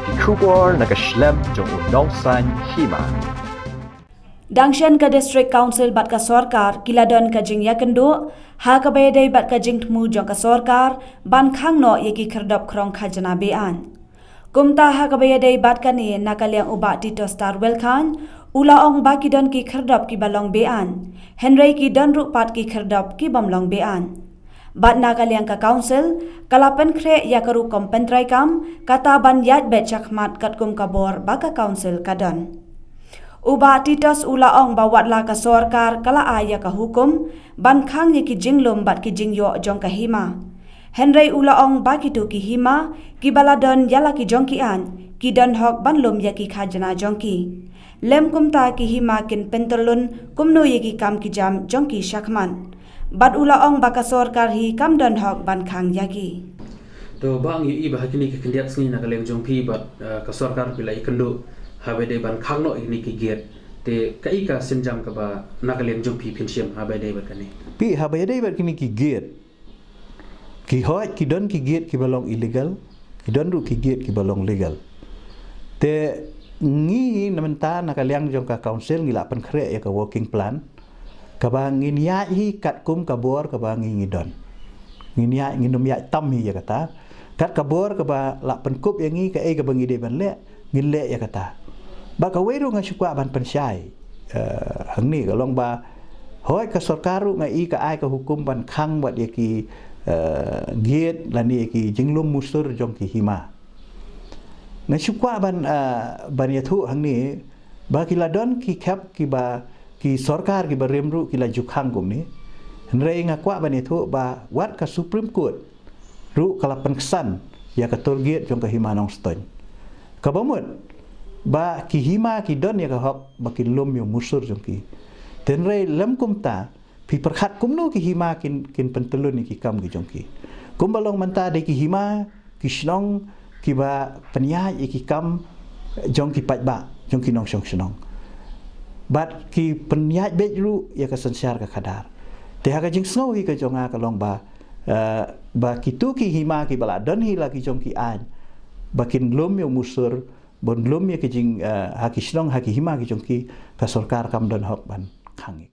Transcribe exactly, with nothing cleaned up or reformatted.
Ki khubor na ka shlem jong u nongsan hima. Dang shen ka District Council bad ka sorkar ki la don ka jingïakynduh ha kaba ïadei bad ka jingthmu jong ka sorkar ban khang noh ïa ki khyrdop khrong khajna be-aiñ. Kumta ha kaba ïadei bad kane, na ka liang u Bah Titos Tarwel Chyne u la ong ba ki don ki khyrdop kiba long be-aiñ, hynrei ki don ruh pat ki khyrdop ki bym long be-aiñ. Bad na ka liang ka Council ka la pynkhreh ïa ka rukom pyntreikam kata ban ïaid beit shakhmat katkum ka bor ba ka Council ka don. U Bah Titos u la ong ba watla ka sorkar ka la ai ïa ka hukum ban khang ïa ki jinglum bad ki jingïoh jong ka hima, hynrei u la ong ba kito ki hima kiba la don ïa la ki jong ki aiñ ki don hok ban lum ïa ki khajna jong ki. Lym kumta ki hima kin pyntyllun kumno ïa ki kam ki jam jong ki shakhmat. Bad u la ong ba ka sorkar hi kam don hok ban khang ïa ki. To, Bah, ngi ïohi ba ha kine ki khyndiat sngi na ka liang jong phi bad, eh, ka sorkar phi la ïakynduh ha ba ïadei ban khang noh ïa kine ki gate. Te kaei ka sienjam kaba na ka liang jong phi phin shim ha ba ïadei bad kane? Phi, ha ba ïadei bad kine ki gate, ki hoi, ki don ki gate kiba long illegal, ki don ruh ki gate kiba long legal. Te ngi na mynta na ka liang jong ka Council ngi la pynkhreh ïa ka working plan kaba ngin ïaid hi katkum ka bor kaba ngi ngi don. Ngin ïaid, ngin ym ïaid tam hi ïa kata. Kat ka bor kaba la pynkup ïa ngi, kaei kaba ngi dei ban leh, ngin leh ïa kata. Bad kawei ruh nga shu kwah ban pynshai, eh, hangne ka long ba, hoi, ka sorkar ruh nga i ka ai ka hukum ban khang wat ïa ki, eh, gate lane ïa ki jinglum musur jong ki hima. Nga shu kwah ban, eh, ban ïathuh hangne ba ki la don ki khep kiba, ki sorkar kiba rim ruh ki la ju khang kumne. Hynrei nga kwah ban ïathuh ba wat ka Supreme Court ruh ka la pynksan ïa ka toll gate jong ka hima Nongstoiñ. Kaba mut ba ki hima ki don ïa ka hok ba kin lum ïa u musur jong ki. Te hynrei lym kumta, phi pyrkhat kumno ki hima kin, kin pyntyllun ïa ki kam ki jong ki. Kumba long mynta dei ki hima ki shnong kiba pynïaid ïa ki kam jong ki paidbah, jong ki nongshong shnong. Bad ki pynïaid beit ruh ïa ka synshar ka khadar. Te ha ka jingsngew hi ka jong nga ka long ba, eh, ba kito ki hima kiba la don hi la ki jong ki aiñ ba kin lum ïa u musur, ban lum ïa ki jing, eh, ha ki shnong, ha ki hima ki jong ki, ka sorkar kam don hok ban khang ïa ki.